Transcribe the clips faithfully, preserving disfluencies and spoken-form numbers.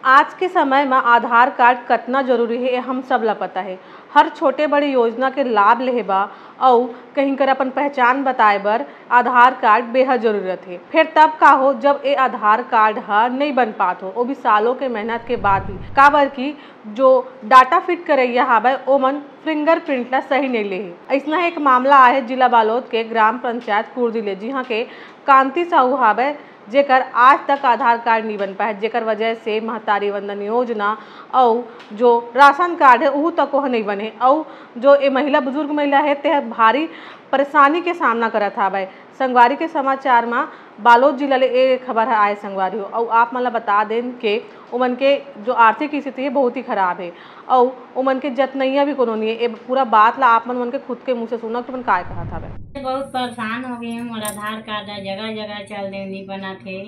आज के समय म आधार कार्ड कतना जरूरी हे, ये हम सब ला पता हे। हर छोटे बड़े योजना के लाभ लेहे बा अउ कहीं कर अपन पहचान बताए बर आधार कार्ड बेहद जरूरत हे। फेर तब का हो, जब ए आधार कार्ड ह नइ बन पात हो, वो भी सालों के मेहनत के बाद भी, काबर कि जो डाटा फीड करइया हावय, ओमन फिंगरप्रिंट ला सही नइ लेहे। अइसना एक मामला आए हे जिला बालोद के ग्राम पंचायत कुर्दी ले, जिहां के कांति साहू हावय, जेकर आज तक आधार कार्ड नइ बन पाए, जेकर वजह से महतारी वंदन योजना अउ जो राशन कार्ड हे, उहू तक ओह नइ बने। अउ जो ए महिला, बुजुर्ग महिला हे, तेह भारी परेशानी के सामना करत हावय। संगवारी के समाचार म बालोद जिला ले ए खबर ह आए, संगवारी हो। अउ आप मन ला बता देन के ओमन के जो आर्थिक स्थिति हे, बहुत ही खराब हे, अउ ओमन के जतनइया भी कोनो नइ हे। ए पूरा बात ला आप मन, मन के खुद के मुंह से सुनव कि ओमन काय कहत हावय। बहुत परेशान हो गए हूँ, मोर आधार कार्ड ह जगह जगह चल दे, नहीं बना थे।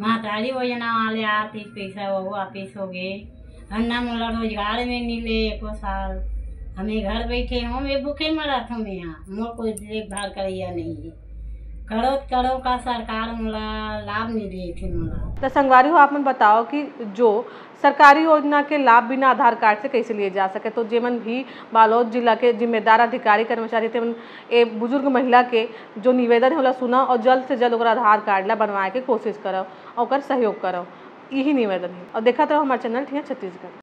महतारी योजना वाले आत ही पैसा, वो वापिस हो गए। और ना मोला रोजगार में मिले एको साल। हमें घर बैठे हूँ, मैं भूखे मरत हूँ यहाँ, मोर कोई देखभाल करैया नहीं है। करोड़ करोड़ का सरकार मोला लाभ नहीं दे थे मोला। त संगवारी हो, आप मन बताओ कि जो सरकारी योजना के लाभ बिना आधार कार्ड से कैसे लिए जा सके। तो जेमन भी बालोद जिला के जिम्मेदार अधिकारी कर्मचारी, तेमन ए बुजुर्ग महिला के जो निवेदन हे, ओला सुनव और जल्द से जल्द ओकर आधार कार्ड ला बनवाए के कोशिश करव, ओकर सहयोग करव, यही निवेदन हे। और देखत रहो हमारे चैनल ठिया छत्तीसगढ़।